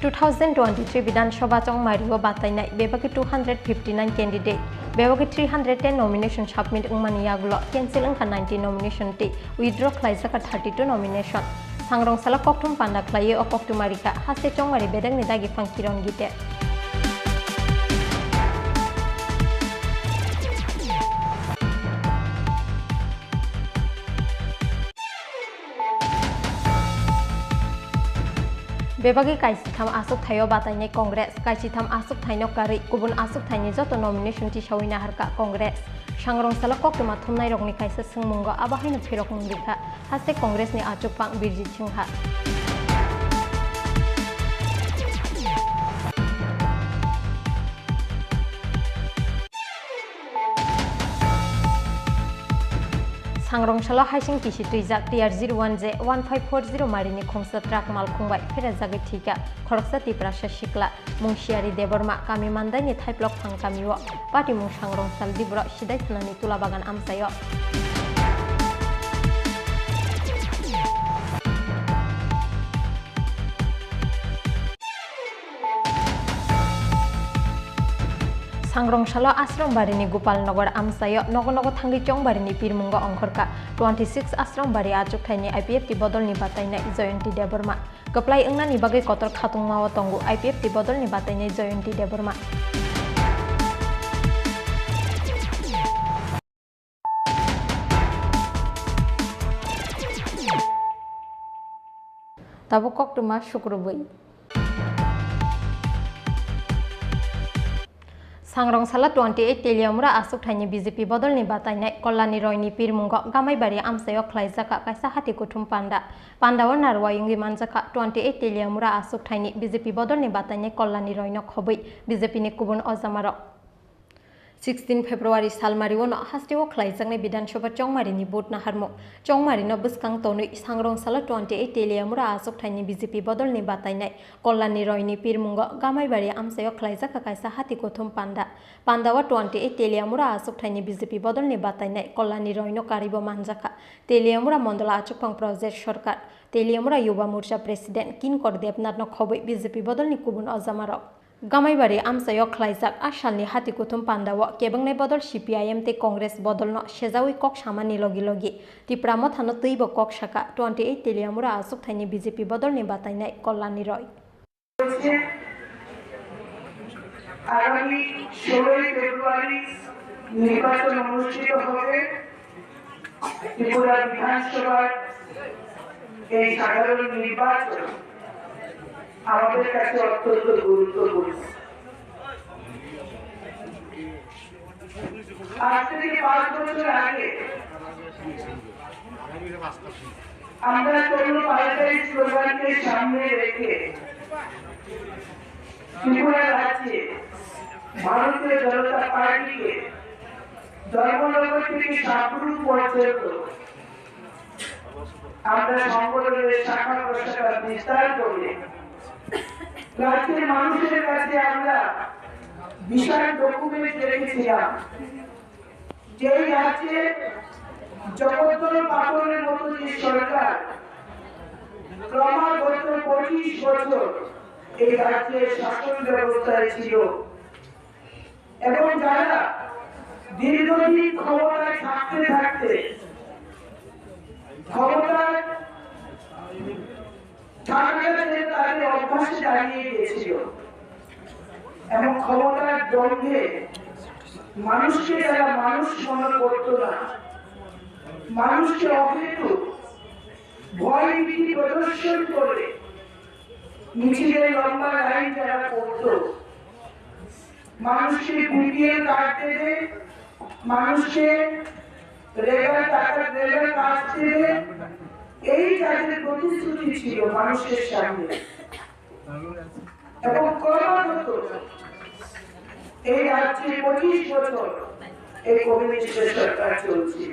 Two thousand twenty-three Bidhan Sabha chongmario batainai bebaki two hundred fifty nine candidate, bebaki three hundred ten nomination submit wngmani yagulo cancel wngkha ninety nomination tei withdraw khlaijak thirty two nomination. Sangrong salo kokthum panda khlaiwi o koktwma rikha haste chongmari bedekni dagi phang Kiron Gite. Bebagwi kaisitham aswk thaio batainai Congress, kaisitham aswk thaino karwi kubun aswk thaini joto nomination tisawi naharkha Congress. Sangrong salo koktwma thumnairokni kaisa swngmungo abo haino phirokmung rikha, haste Congress ni achukphang Birjit Singha. Sangrong salo haising kisi twijak T R zero one J one five four zero marini khungsa truck malkhung bai pherajagwi thwikha khoroksa Tiprasa sikla Mungsiari Debbarma, kami Mandaini Thaiplok Phang kamio patimung Sangrong sal Dibro sidai thanani Tula Bagan amchaio. Sangrong salo Ashram Barini Gopal Nagar amchaio nogo nogo thangwi chongbarini pirmungo ongkhorkha twenty six Ashram Bari achukthaini I P F T bodolni batainai Jayanti Debbarma. Kwplai wngnani bagwi kotor khatungmao tongo I P F T bodolni batainai Jayanti Debbarma. Tabuk koktwma sukrubwi. Sangrong salo twenty eight Teliamura achukthaini B J P bodolni batainai Kollani Royni pirmungo Gamaibari amchaio khlaijakha kaisa hati kuthum panda. Pandao narwai wngwi manjakha twenty eight Teliamura achukthaini B J P bodolni batainai Kollani Royno khobwi B J P ni kubun ojamarok. Sixteen February salmario no hasteo khlaijaknai Bidhan Sabha chongmarini vote naharmung. Chongmarino bwskang tonwi Sangrong salo twenty eight Teliamura achukthaini B J P bodolni batainai Kollani Royni pirmungo Gamaibari amchaio khlaijakha kaisa hati kuthum panda. Pandao twenty eight Teliamura achukthaini B J P bodolni batainai Kollani Royno karwibo manjakha Teliamura Mondola achukphang Project Sarkar, Teliamura Yuba Morcha President Kinkor Debnathno khobwi B J P bodolni kubun ojamarok. Gamaibari amchaio khlaijak a salni hati kuthum pandao kebwngnai bodol C P I M tei Congress bodolno sejawi kok samani logi logi Tipra Mothano twibo kok sakha twenty eight Teliamura achukthaini B J P bodolni batainai Kollani Roy. আগামী ষোলোই ফেব্রুয়ারি নির্বাচন অনুষ্ঠিত হবে। ত্রিপুরা বিধানসভার এই সাধারণ নির্বাচন আমাদের কাছে অত্যন্ত গুরুত্বপূর্ণ। আজ থেকে পাঁচ বছর আগে আমরা কোনো পাল্টাই স্লোগানকে সামনে রেখে ত্রিপুরা রাজ্যে ভারতীয় জনতা পার্টিকে ধর্মনগর থেকে সাবরুম পর্যন্ত আমরা সংগঠনের শাখা প্রশাখা বিস্তার করে রাজ্যের মানুষের কাছে আমরা বিশাল ডকুমেন্ট রেখেছিলাম। যেই রাজ্যে জগদ্দল পাথরের মতো যে সরকার ক্রমাগত পঁচিশ বছর এই রাজ্যের শাসন ব্যবস্থায় ছিল, এবং যারা দীর্ঘদিন ক্ষমতায় থাকতে থাকতে ক্ষমতার তাদের অভ্যাসে দাঁড়িয়ে গিয়েছিল এবং ক্ষমতার দম্ভে মানুষকে যারা মানুষ মনে করত না, মানুষকে অহেতুক ভয় ভীতি প্রদর্শন করে মিছিলের লম্বা লাইন যারা করত, মানুষকে বিপিএল কার্ড দেবে, মানুষকে রেগার টাকা, রেগার কার্ড দেবে, এই যাদের প্রতিশ্রুতি ছিল মানুষের সামনে, এবং ক্রমাগত এই রাজ্যে পঁচিশ বছর এই কমিউনিস্টের সরকার চলছিল।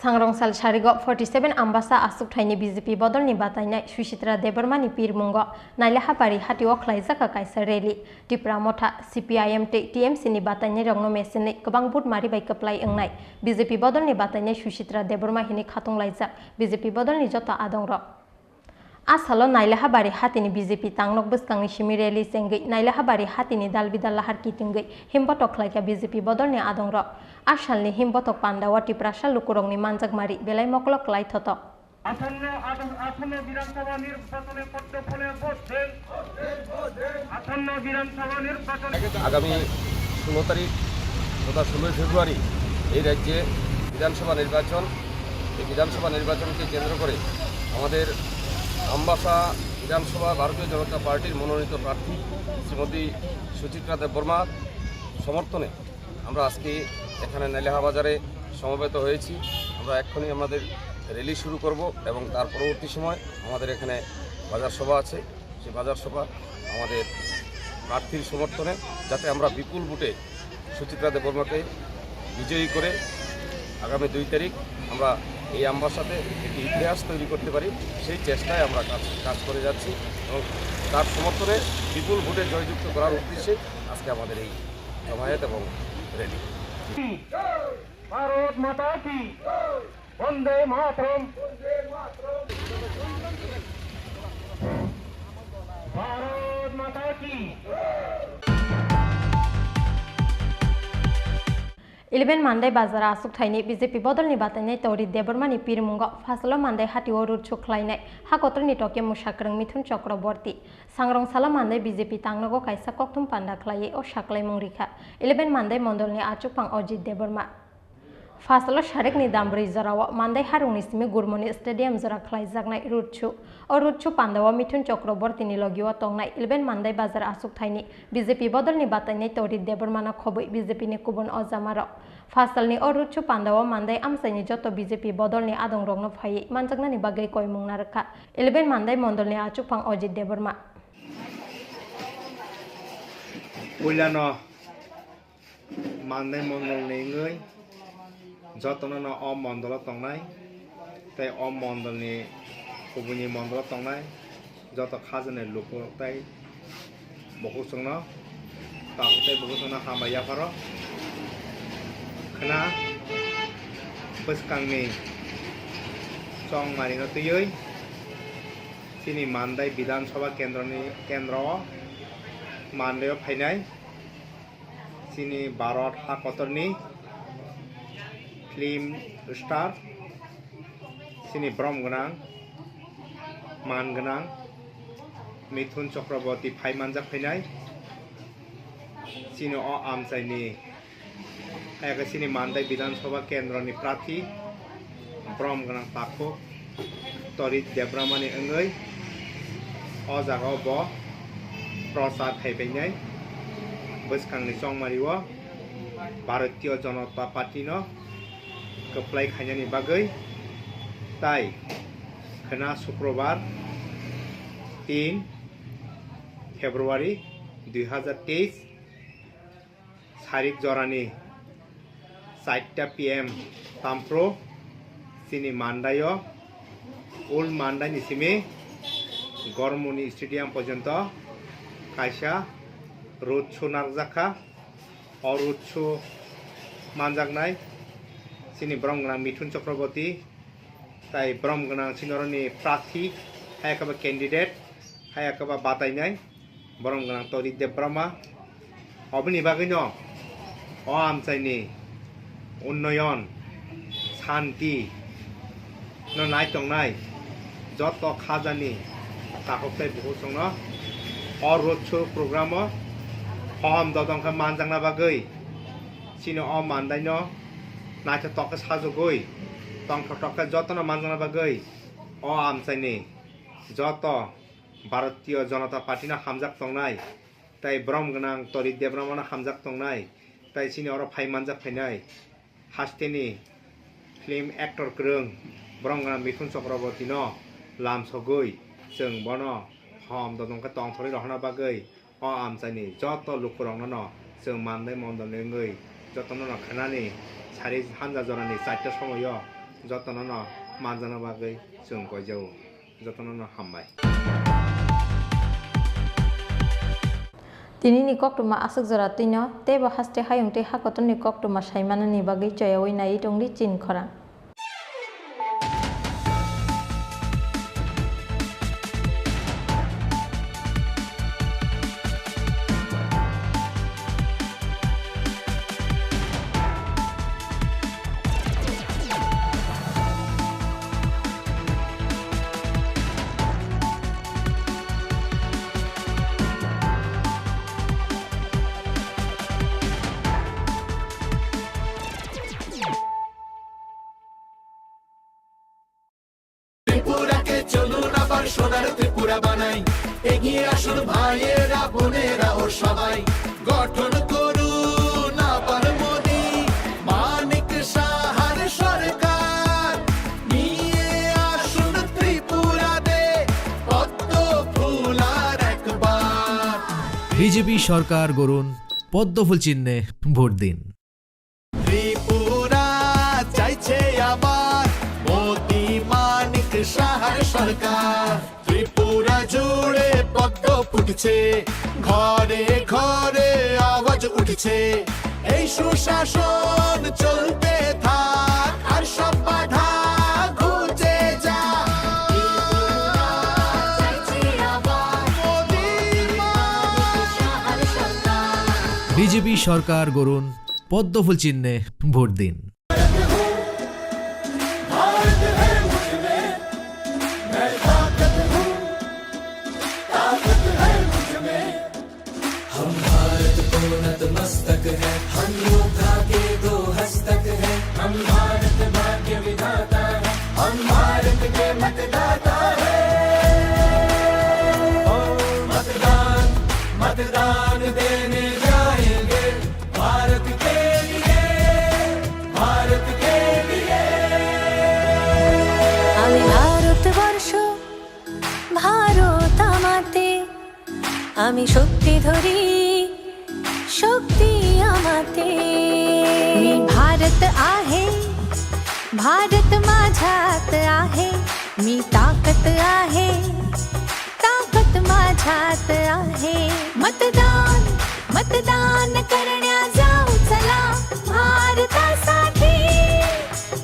Sangrong sal sarigo forty seven Ambasa aswkthaini B J P bodolni batainai Suchitra Debbarmani pirmungo Nailahabari hatio khlaijak kaisa rally. Tipra Motha, C P I M tei T M C ni batainairokno mesenwi kwbang vote mari bai kwplai wngnai B J P bodolni batainai Suchitra Debbarma hwnwi khatunglaijak B J P bodolni joto adongrok. A salo Nailahabari hatini B J P tangnok bwskangni simi rally chengwi Nailahabari hatini dal bidal lahar kitingwi himbotok khlaikha B J P bodolni adongrok. A salni himbotok pandao Tiprasa lukurokni manjakmari belai moklok kwlai thotok. আসন্ন আদ-, আসন্ন বিধানসভা নির্বাচনে পদ্মফুলে ভোট দিন। আসন্ন বিধানসভা নির্বাচনে আগামী ষোলো তারিখ তথা ষোলোই ফেব্রুয়ারি এই রাজ্যে বিধানসভা নির্বাচন। এই বিধানসভা নির্বাচনকে কেন্দ্র করে আমাদের আমবাসা বিধানসভা ভারতীয় জনতা পার্টির মনোনীত প্রার্থী শ্রীমতী সুচিত্রা দেববর্মার সমর্থনে আমরা আজকে এখানে নাইলাহা বাজারে সমবেত হয়েছি। আমরা এক্ষুনি আমাদের র‍্যালি শুরু করব এবং তার পরবর্তী সময় আমাদের এখানে বাজার সভা আছে। সেই বাজার সভা আমাদের প্রার্থীর সমর্থনে, যাতে আমরা বিপুল ভোটে সুচিত্রা দেববর্মাকে বিজয়ী করে আগামী দুই তারিখ আমরা এই আমবাসাতে একটি ইতিহাস তৈরি করতে পারি, সেই চেষ্টায় আমরা কাজ, কাজ করে যাচ্ছি এবং তার সমর্থনে বিপুল ভোটে জয়যুক্ত করার উদ্দেশ্যে আজকে আমাদের এই জমায়েত এবং র‍্যালি। ভারত মাতা কি, বন্দে মাতরম। ভারত মাতা কি। Eleven Mandai bazar aswkthaini B J P bodolni batainai Tori Debbarmani pirmungo phasalo Mandai hatio road show khlainai ha kotorni tokya mwsakwrwng Mithun Chakraborty. Sangrong salo Mandai B J P tangnogo kaisa kokthum panda khlaiwi o saklaimung rikha Eleven Mandai mondolni achukphang Ajit Debbarma. Phasalo Sarekni Dambrwi jorao Mandai harungni simi Gurmoni Stadium jora khlaijaknai road show. O road show pandao Mithun Chakrabortyni logio tongnai Eleven Mandai bazar aswkthaini B J P bodolni batainai Tori Debbarmano khobwi B J P ni kubun ojamarok. Phasalni o road show pandao Mandai amchaini joto B J P bodolni adongrokno phaiwi manjaknani bagwi koimung narwkha Eleven Mandai mondolni achukphang Ajit Debbarma. Puilano Mandai mondolni wngwi jotono no o mondolo tongnai tei o mondolni kubuni mondolo tongnai joto khajani lukurok tei bukhuk chwngno tabuk tei bukhuk chwngno hambai yapharo khna bwskangni chongmarino twiwi chini Mandai Bidhan Sabha kendroni, kendro o Mandai o phainai. Chini Bharat ha kotorni film star, chini borom gwnang, man gwnang Mithun Chakraborty phai manjak phainai. Chini o amchaini, eke chini Mandai Bidhan Sabha kendroni prarthi, borom gwnang takhuk Torit Debbarmani wngwi o jagao bo prochar khai phainai bwskangni chongmario Bharatiya Janata Party no kwplai khainani bagwi. Tai khwna Sukrobar tin February dui hazar teis, sarik jorani charta P M tampro chini Mandaio, Old Mandaini simi Gormoni Stadium porjonto kaisa road show narwkjakha. O road show manjaknai chini borom gwnang Mithun Chakraborty, tai borom gwnang chini oroni prarthi, hai khe ba candidate, hai khe ba batainai borom gwnang Torit Debbarma, Oboni bagwino o amchaini unnoyon, santi no nai tongnai joto khajani takhuk tei bukhuk songno o road show program o hohom dodong khe manjakna bagwi chini o mandaino naithotok khe sajagwi tongthotok khe jotono manjakna bagwi o amchaini joto Bharatiya Janata Party no hamjak tongnai tei borom gwnang Torik Debbarmano hamjak tongnai, tei chini oro phai manjak phainai hasteni film actor kwrwng borom gwnang Mithun Chakrabortino lamsogwi chwng bono hom dodong khe tongthorwi rohorna bagwi o amchaini joto lukurokno chwng mandai mondolni wngwi jotono khanani sari hanja jorani charta somoio jotono manjakna bagwi chwng koijago. Jotono no hambai. Tinini koktwma aswk jora twino, teibo haste hayung tei hakotorni koktwma saimanani bagwi choyaui naiwi tongdi chini khorang. ত্রিপুরাকে চলুন আবার সোনার ত্রিপুরা বানাই, এগিয়ে আসুন ভাইয়েরা বোনেরা ও সবাই, গঠন করুন আবার মোদি মানিক সাহার সরকার, নিয়ে আসুন ত্রিপুরাতে পদ্ম ফুল আর একবার। বিজেপি সরকার গড়ুন, পদ্মফুল চিহ্নে ভোট দিন। ত্রিপুরা চাইছে আবার মোদি মানিক সাহার সরকার। ত্রিপুরা জুড়ে পদ্ম ফুটছে, ঘরে ঘরে আওয়াজ উঠছে। এই সুশাসন চলতে থাক, আর সব বাধা ঘুচে যাক। ত্রিপুরা চাইছে আবার মোদি মানিক সাহার সরকার। বিজেপি সরকার গড়ুন, পদ্মফুল চিহ্নে ভোট দিন। हम भारत को नतमस्तक है, हम योद्धा के दो हस्तक है, हम भारत भाग्य विधाता है, हम भारत के मतदाता है। ओ मतदान, मतदान देने जाएंगे, भारत के लिए, भारत के लिए। আমি ভারতবর্ষ, ভারত আমাতে, আমি শক্তি ধরি, শক্তি আমাতে। मी भारत आहे, भारत माझ्यात आहे, मी ताकद आहे, ताकद माझ्यात आहे. मतदान, मतदान करण्या जाऊ चला, भारतासाठी,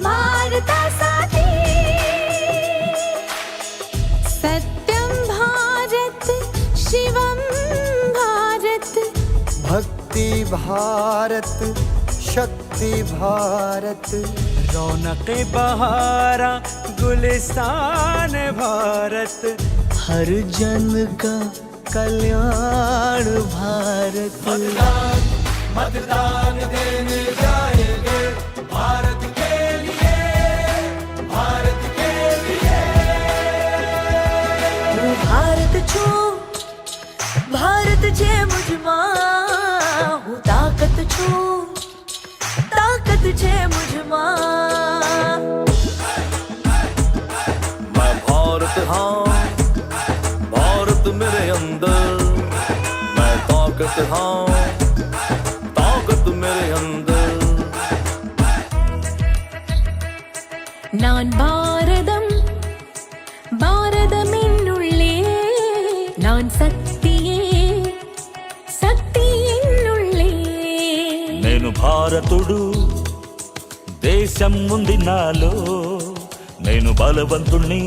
भारतासाठी. सत्यं भारत, शिवं भारत, भक्ति भारत, शक्ति भारत। रौनक बहारा, गुलिस्तान भारत। हर जन का कल्याण भारत। मतदान, मतदान देने जाएंगे, भारत के लिए, भारत के लिए। હું भारत छु, भारत छे मुझमा, हूँ ताकत छु, ताकत छे मुझमा। मैं भारत हाँ, भारत मेरे अंदर, मैं ताकत हाँ, ताकत मेरे अंदर। நான் பாரதம், பாரதமின்னுள்ளே, நான் சக்தியே, சக்தியின்னுள்ளே. నేను భారతుడు, దేశం ఉంది నాలో, నేను బలవంతుణ్ణి,